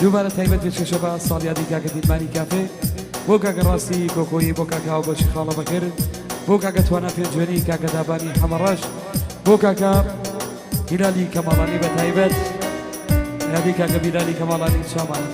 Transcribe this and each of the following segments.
دووبارە تایبەت پێشکەشە بە ساڵیادی کاکە دیلمانی کافێ بۆ کاکە ڕاستی کۆکۆیی بۆ کاکە هاوبەشی خاڵە بەکر بۆ کاکە توانا پێنجوێنی کاکە دابانی حەمەڕەش بۆ کاکە هیلالی کەماڵانی بە تایبەت یادی کاکە بیلالی کەماڵانی چامان.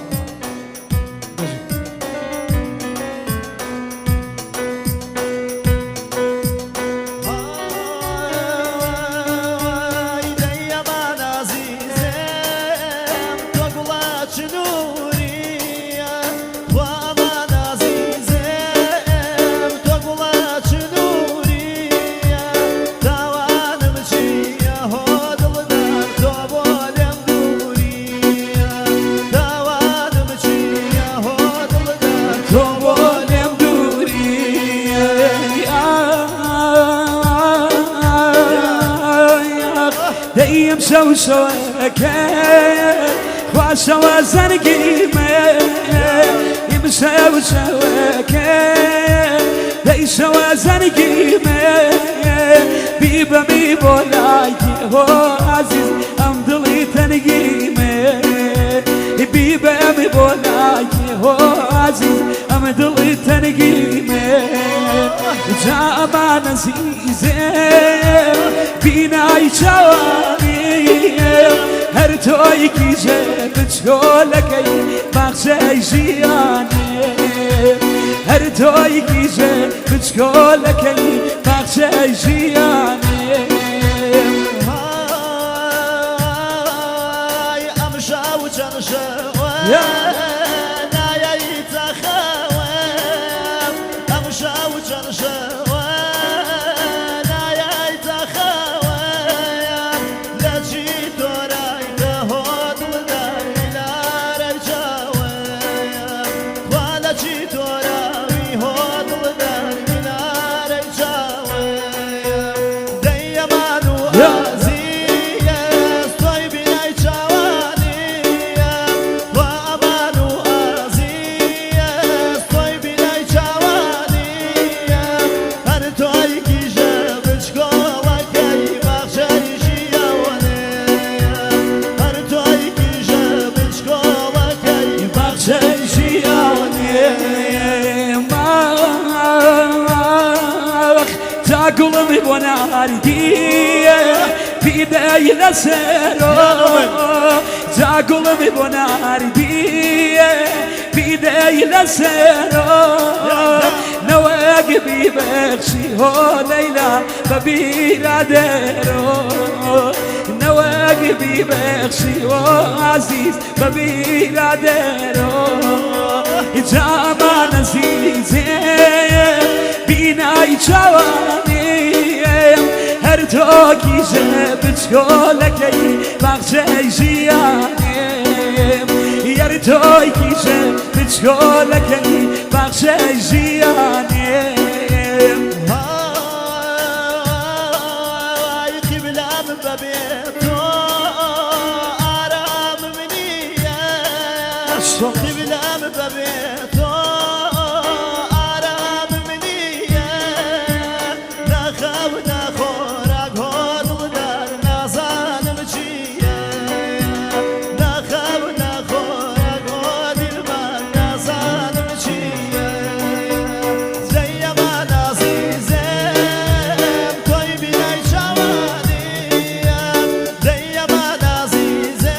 تۆ بۆ لێم دووری دەیم شەو شەوەکە خوا شەوە زەرگی شەو شەوەکە دەی شەوە زەرگی بیبەمی بۆ لایکی هۆ ئازیز ئەم دڵی تەنگی بیبەمی بۆ لایکی هۆ ئازیز ئەم دڵی تەنگی جا ئەمان ئەزیزێ بینای چاوانی هەر تۆی کیژێ بچکۆلەکەی باخچەی ژیانێ هەر تۆی کیژێ بچکۆلەکەی باخچەی ژیانێ. های ئەم شاو چەند شەوە نایەیتە خەوم ئەم شاو چەند شەوە نایەیتە خەوم لە چی تۆرایتە هۆ دڵدار لارەی چاوەم خوا لە چی تۆراوی هۆ دڵدار لارەی چاوەم دەی ئەمان و ئازیز تۆی بینای چاوانیم وا ئەمان و ئازیز تۆی بینای چاوانیم هەر تۆی کیژە بچکۆڵەکەی باخچەی ژیاوانیم هەر تۆی کیژە بچکۆڵەکەی باخچەی ژیانێ ماخ تا گوڵم بۆ ناردی پیدەی لەسەرۆ جا گوڵم بۆ ناردی پیدەی لەسەرۆ نەوەک بیبەخشی هۆ لەیلا بە بیرا دێرۆ نەوەک بیبەخشی هۆ عەزیز بە بیرا دێرۆ جامان ئەزیزێ بینای چاوانیم هەر تۆ کیژێ بچکۆلەکەی باخچەی ژیانیم یەر تۆی کیژێ بچکۆلەکەی باخچەی ژیانیم. های قیبلەم بەبێ تۆ ئارامم نییە قیبلەم بەبێ تۆ ئارامم نییە نەخەو نەخۆراک هۆ دڵدار نازانم چییە نەخەو نەخۆراک هۆ دیلبەر نازانم چییە دەی ئەمان ئازیزم تۆی بینای چاوانیم دەی ئەمان ئازیزم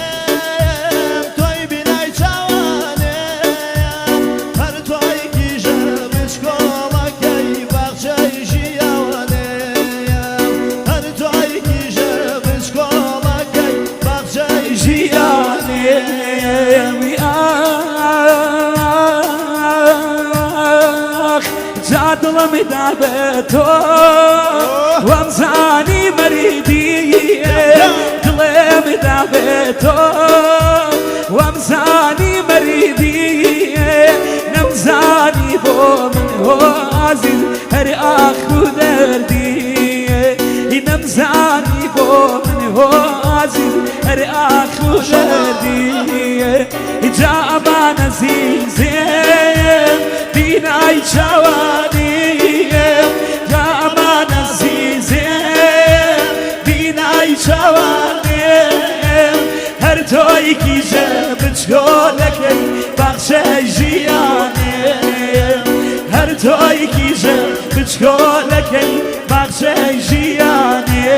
تۆی بینای چاوانیم هەر تۆی کیژە بچکۆڵەکەی باخچەی ژیاوانیم هەر تۆی کیژە بچکۆڵەکەی باخچەی ژیانێم ئاخ جا دڵم دا بە تۆ وامزانی مەریدی دڵێم دا بە تۆ وامزانی مەریدی نەمزانی بۆ من هۆ ئازیز هەر ئاخ و دەردی نەمزانی بۆ من هۆ ئازیز هەر ئاخ و دەردی جا ئەمان ئەزیزێم بینای چاوانیم جا ئەمان ئەزیزێم بینای چاوانیم هەر تۆی کیژە بچکۆ. بچکۆلەکەی باخچەی ژیانێ، هەر تۆی کیژە بچکۆلەکەی باخچەی ژیانێ.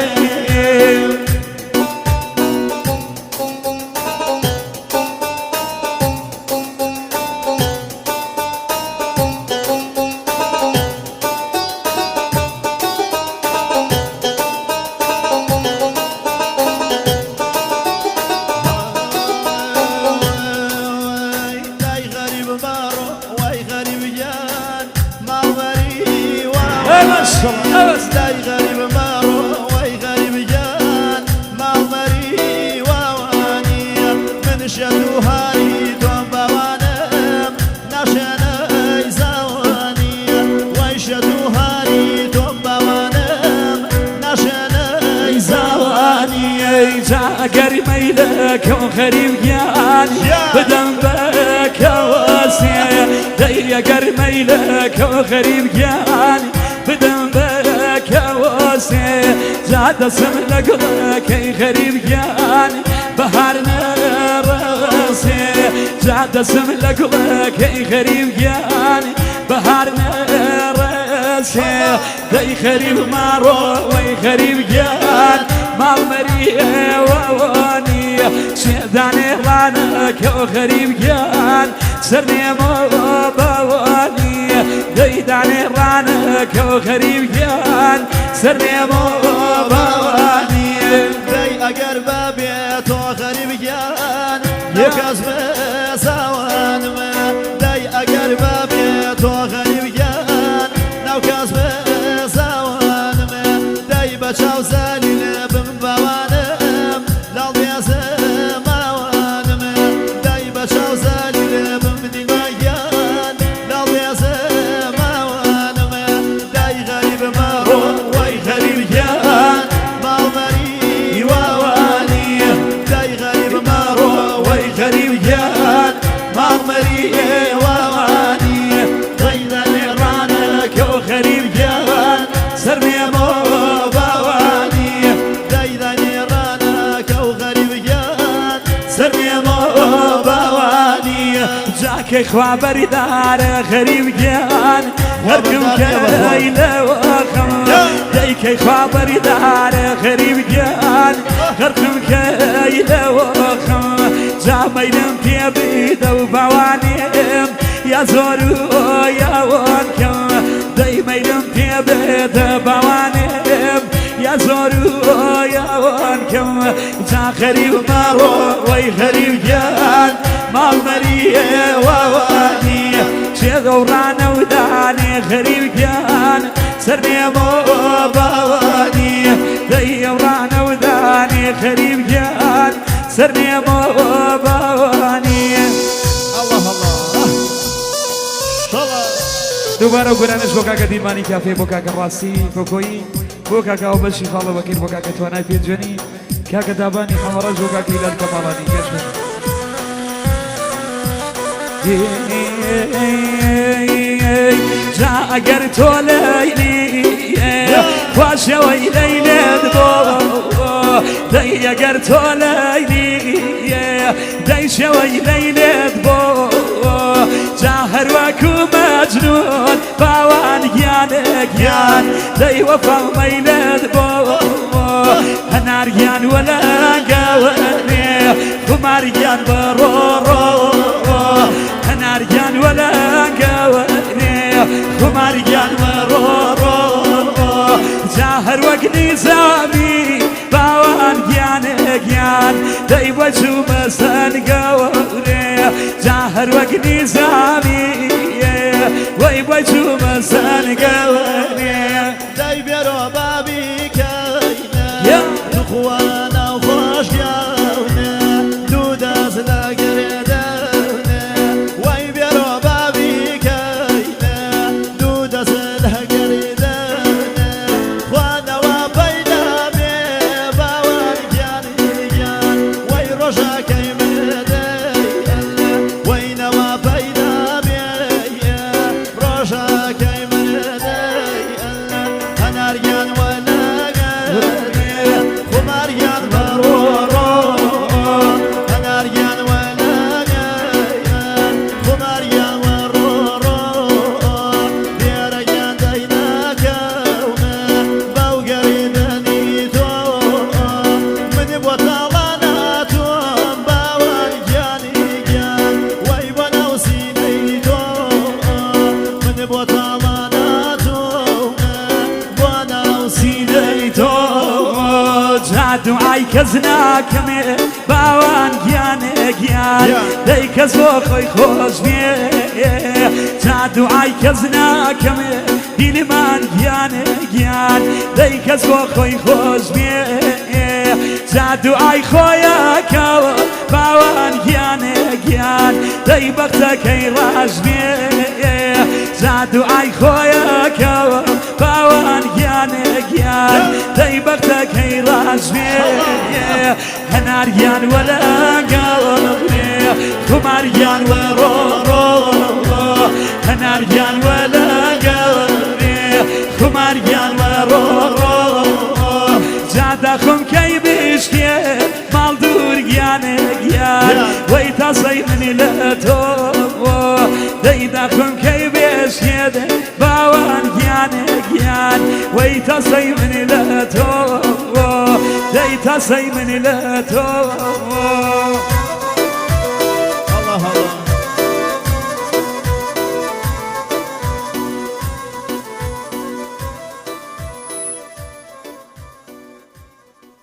ئەگەر مەیلەکەم غەریب گیان بدەم بەکەوەسێ، دەی ئەگەر مەیلەکەم غەریب گیان بدەم بەکەوەسێ، جا دەسم لەگەڵەکەی غەریب گیان بەهار نەڕەسێ، جا دەسم لەگەڵەکەی غەریب گیان بەهار نەڕەسێ. دەی غەریب ماڕۆ وەی غەریب گیان ماڵ مەریەوەوەنی، شێدانێ ڕانەکە غەریب گیان سەرنێمەوە باوانی، دەیدانێ ڕانەکە غەریب گیان سەرنێمەوە باوانی. دەی ئەگەر بابێت تۆ غەریب گیان یەکەس بزاوانمە، دەی ئەگەر بابێت تۆ غەریب گیان ناوکەس بزاوانمە، دەی بە چاو زەلیل بم باوانم لاڵ بێزماوانمە، دەی بە چاو زەلیل بم دیمەگیان لاڵ بێزماوانمە، دای غەریب ماڕۆ وەی غەریب گیان ماڵ مەری واوانی، دای غەریب ماڕۆ وەی غەریب گیان ماڵ مەری واوانی، دەیدانێ ڕانەکە غەریب گیان سەرنێمەوە باوانی، دایدانێ ڕانەکە و غەریب گیان سەرنێمەوە باوانی. جاکەی خوا بەریدارە غەریب گیان هەرکم کەی لەوەخەم، دەیکەی خوا بەریدارە غەریب گیان هەرکم کەی لەوەخەم، جامەیلم پێ بیدە و باوانیم یا زۆر و یاوان کەم، دەی مەیلم پێ بێدە باوانیم یا زۆر و یاوان کەم، جا غەریب ماڕۆ وەی غەریب گیان ماڵ مەریە واوانی، چێ دەوڕانە و دانێ غەریب گیان سەرنێمەوە باوانی، دەی ئەوڕانە و دانێ غەریب گیان سەرنێمەوە باوانی. الله الله شڵە. دووبارە گۆرانش بۆ کاکە دیمانی کافێ، بۆ کاکە ڕاستی کۆکۆیی، بۆ کاکە ئەو بەشی خاڵە بەکرد، بۆ کاکە توانای پێنجوێنی، کاکە دابانی حەمەڕەش، بۆ کاکە هیلال کەماڵانی پێشوێن. جا ئەگەر تۆ لەیلی خواشەوەی لەیلێت بۆ، دەی ئەگەر تۆ لەیلی دەی شەوەی لەیلێت بۆ، جا هەروەکو مەجنون باوان گیانێ گیان دەی وەفا مەیلێت بۆ، هەنار گیان وەلەنگەوەنێ خومار گیان بەڕۆ ڕۆ، هەنار گیان وەلەنگەوەنێ خومار گیان بەڕۆ ڕۆ، جا هەروەک نیزامی باوان گیانێ گیان دەی بەچوو مەسەن گەورێ، جا هەروەک نیزامی وەی بەچوو مەسەن گەورێ. دای بێرۆ بابی کەینە توخوانا و خۆش گیاونە دوو دەست لەگەرێدەونە، وای بێرۆ بابی کەینە دوو دەست لەگەرێدەونە، خوانەوە پەیدا بێ باوان گیانی گیان وەی ڕۆژەکەی مردەی، وەینەوە پەیدا بێ ڕۆژەکەی مردەی. کەس ناکەمێ باوان گیانێ گیان دەی کەس بۆ خۆی خۆش بێ جا دوعای کەس ناکەمێ دیلمان گیانێ گیان دەی کەس بۆ خۆی خۆش بێ جا دوعای خۆیەکەوە باوان گیانێ گیان دەی بەختەکەی ڕاش بێ جا دوعای خۆیەکەوە باوان گیانێ گیان دەی بەختەکەی ڕاش بێ هەنار گیان وەلەگەڵ بێ خومار گیان وە ڕۆ ڕۆ هەنار گیان وەلەگەڵ بێ خومار گیان وە ڕۆ ڕۆ جا داخم کەی بشکێ ماڵ دوور گیانێ گیان وەی تاسەی منی لە تۆ دەی داخم کەی بشکێ باوان گیانێ گیان وەی تاسەی منی لە تۆ دەی تاسەی منی لە تۆ.